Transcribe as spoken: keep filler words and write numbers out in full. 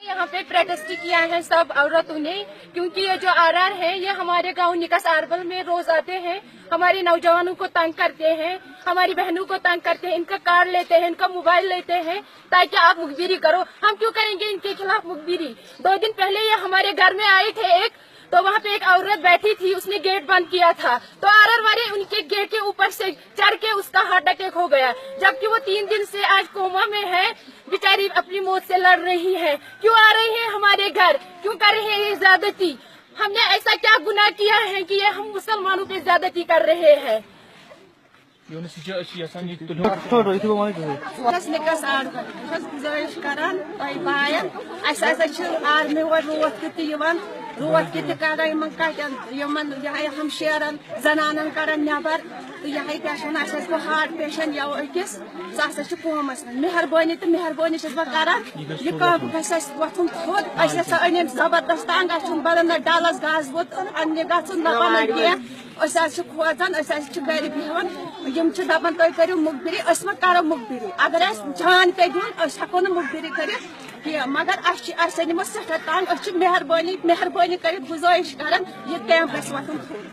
यहाँ पे प्रोटेस्ट किया है सब औरतों ने, क्योंकि ये जो आरआर है, ये हमारे गांव निकस आरबल में रोज आते हैं, हमारे नौजवानों को तंग करते हैं, हमारी बहनों को तंग करते हैं, इनका कार लेते हैं, इनका मोबाइल लेते हैं, ताकि आप मुखबिरी करो। हम क्यों करेंगे इनके खिलाफ मुखबिरी? दो दिन पहले ये हमारे घर में आए थे एक, तो वहाँ पे एक औरत बैठी थी, उसने गेट बंद किया था, तो आरआर वाले उनके गेट के ऊपर से चढ़ के उसका हार्ट अटैक हो गया, जबकि वो तीन दिन से आज कोमा में है, बेचारी अपनी मौत से लड़ रही है। क्यों आ रही है हमारे घर, क्यों कर रहे हैं ये ज्यादती? हमने ऐसा क्या गुनाह किया है कि ये हम मुसलमानों पे ज्यादती कर रहे हैं? یوٗنس، یہِ چھِ، أسۍ چھِ یَژھان یہِ تُلِو۔ ٹھوٚر یِتھُے بہٕ وَنہٕ تِہُنٛد۔ بہٕ چھَس نِکَس آرڈر، بہٕ چھَس گُزٲرِش کران تۄہہِ بایَن، اَسہِ ہسا چھِ آرمی وٲلۍ روتھ کیُتھ تہِ یِوان، روتھ کیُتھ تہِ کران یِمن کَٹٮ۪ن، یِمن یِہوٚے ہمشیرَن، زنانَن کَڑان نٮ۪بر۔ تہٕ یِہوٚے کیٛاہ چھِ وَنان، اَسہِ حظ گوٚو ہارٹ پیشنٹ یَوٕ أکِس، سُہ ہسا چھُ کومَس منٛز۔ مہربٲنی تہٕ مہربٲنی چھَس بہٕ کران، یہِ کانٛہہ گژھِ اَسہِ وۄتھُن تھوٚد، اَسہِ ہسا أنۍ أمۍ زبردست تنگ، اَسہِ چھُنہٕ بَنان نہ ڈَلَس گاسہٕ بوٚت اَننہِ گژھُن، نہ بَنان کینٛہہ۔ أسۍ حظ چھِ کھوژان، أسۍ حظ چھِ گرِ بیٚہوان۔ یِم چھِ دَپان، تُہۍ کٔرِو مُخبِری، أسۍ ما کَرو مُخبِری؟ اگر اَسہِ جان پیٚیہِ دیُن، أسۍ ہٮ۪کو نہٕ مُخبِری کٔرِتھ کینٛہہ، مگر اَسہِ چھِ، اَسہِ أنۍ یِمو سٮ۪ٹھاہ تنگ۔ أسۍ چھِ مہربٲنی، مہربٲنی کٔرِتھ گُزٲرِش کران، یہِ کیمپ گژھِ وۄتھُن تھوٚد۔